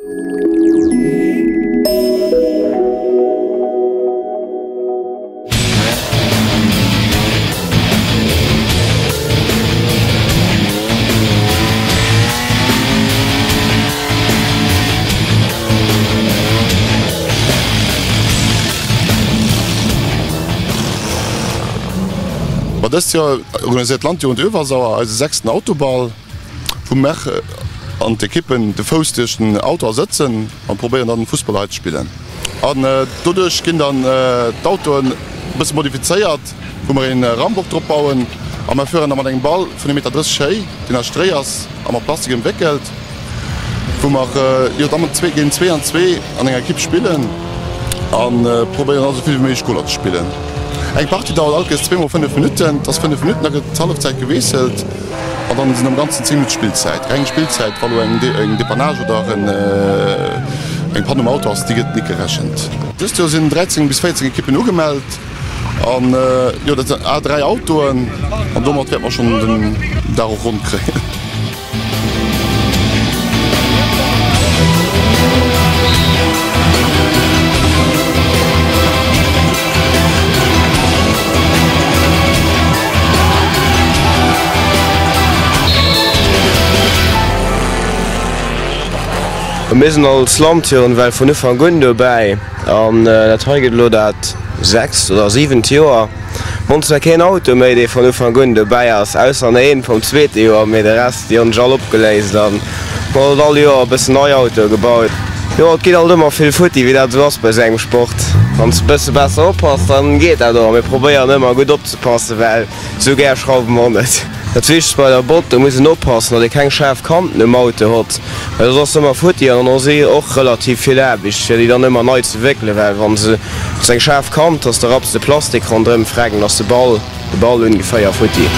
Ma dëst Joer organiséiert d'Landjugend Öewersauer eise sechsten Autoball, wou mer an d'Ekippen de Fouss duerch den Auto ersëtzen an probéieren dann Fussball hei ze spillen. An doduerch ginn dann d'Autoen e bësse modifizéiert, wou mer een Rambock drop bauen a mer fueren da mat engem Ball vun 1,30 Meter Héi, deen aus Stréi ass a mat Plastik ëmwéckelt, wou mer jo da mat zwee géint zwee an zwee an enger Ekipp spillen a probéieren all esou vill wéi méiglech Goler ze spillen. Eng Partie dauert all Kéiers zweemol 5 Minutten, et ass 5 Minutten, da gëtt d'Hallefzäit gewiesselt an dann sinn am Ganzen 10 Minutte Spillzäit. Reng Spillzäit, wa lo eng Depannage oder eng Panne um Auto ass, déi gëtt nik gerechent. Dëst Joer sinn 13 bis 14 Ekippen ugemellt an jo dat sinn a 3 Autoen an domat wäerte mer schonn den Dag och ronn kréien. Mir sinn als Landjugend well vun Ufank un dobäi an dat hei gëtt elo dat sechst oder siwent Joer. Mir hunn zwar keen Auto méi dee vun Ufank un dobäi ass, ausser an een vum zweete Joer, mee de Rest déi hunn sech all opgeléist an mir hunn all Joer e bëssen nei Autoe gebaut. Jo, et geet alt ëmmer vill futti, wéi dat esou ass bei esou engem Sport. Wann s de e bësse besser oppass, dann geet dat och. Mir probéieren ëmmer gutt opzepassen, well esou gär schrauwe mer och net. Dat Wichtegst bei der Bott, do muss een oppassen, datt ee keng schaarf Kanten um Auto hott, well soss ass se ëmmer futti an dann ass ee och relativ vill Aarbecht, fir déi dann ëmmer nei ze wéckelen, well wann se eng schaarf Kant ass, da rapps de Plastik ronderëm freck an ass de Ball de Ball ungeféier futti.